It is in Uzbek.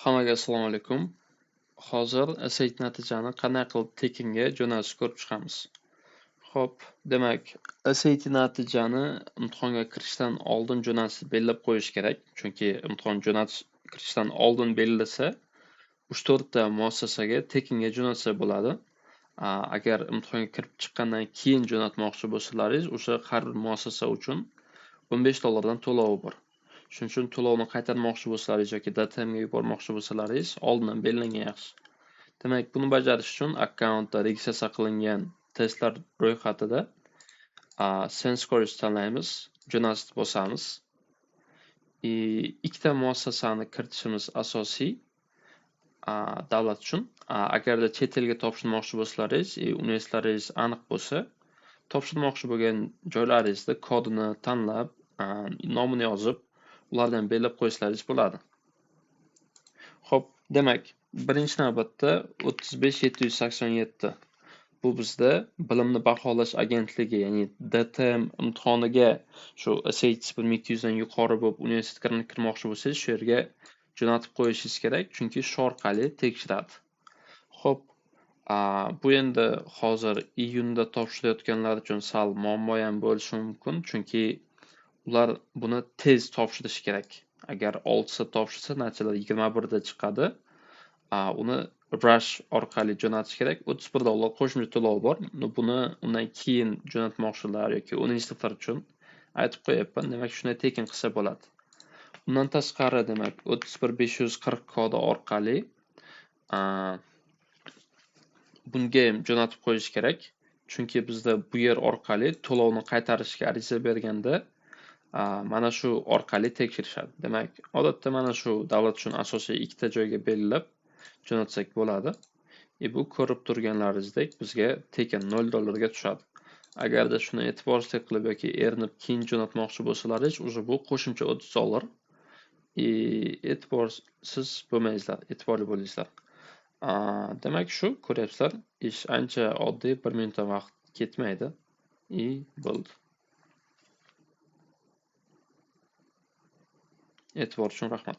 Hammaga assalomu alaykum. Hozir SAT natijani qanday qilib tekinga jo'natishni ko'rib chiqamiz. Xo'p, demak, SAT natijani imtihonga kirishdan oldin jo'natishni belgilab qo'yish kerak. Chunki imtihon jo'natish kirishdan oldin belgilasa, 3-4 ta muassasaga tekinga jo'natsa bo'ladi. Agar imtihonga kirib chiqqandan keyin jo'natmoqchi bo'lsalaringiz, o'sha har bir muassasa uchun $15 dan to'lovi bor. Shuning uchun to'lovni qaytarmoqchi bo'lsalaringiz yoki DTMga yubormoqchi bo'lsalaringiz, oldindan belgilangan yaxshi. Demak, buni bajarish uchun akkauntda registratsiya qilingan testlar ro'yxatida Send Scores tanlaymiz, jo'natish bosamiz. Ikkita muassasani kiritishimiz asosiy davlat uchun. Agarda chet elga topshirmoqchi bo'lsalaringiz, universitetlaringiz aniq bo'lsa, topshirmoqchi bo'lgan joylaringizda kodini tanlab, nomini yozib, ulardan belgilab qo'ysalaringiz bo'ladi. Xo'p, demak, birinchi navbatda 35787. Bu bizda Bilimni baholash agentligi, ya'ni DTM imtihoniga shu SAT 1200 dan yuqori bo'lib universitetga kirmoqchi bo'lsangiz, shu yerga jo'natib qo'yishingiz kerak, chunki shu orqali tekshiradi. Xo'p, bu endi hozir iyunda topshirayotganlar uchun sal muammo ham bo'lishi mumkin, chunki ular buni tez topshirishi kerak. Agar 6 topshirsa, natijalar 21da chiqadi. Uni rush orqali jo'natish kerak. $31 qo'shimcha to'lov bor. Buni undan keyin jo'natmoqchilar yoki 10-sinflar uchun aytib qo'yapman. Demak, shunday tekin qilsa bo'ladi. Undan tashqari, demak, 31540 kodi orqali bunga ham jo'natib qo'yish kerak. Chunki bizda bu yer orqali to'lovni qaytarishga ariza berganda mana shu orqali tekshirishadi. Demak, odatda mana shu davlat uchun asosiy ikkita joyga belgilab jo'natsak bo'ladi. Bu ko'rib turganlaringizdek bizga tekin $0 ga tushadi. Agarda shuni e'tiborsizlik qilib yoki erinib keyin jo'natmoqchi bo'lsalaringiz, o'sha bu qo'shimcha $30. E'tiborsiz bo'lmaysizlar, e'tiborli bo'lingizlar. Demak, shu ko'ryapsizlar, ish ancha oddiy, 1 minutdan vaqt ketmaydi. Bo'ldi. E'tibor uchun rahmat.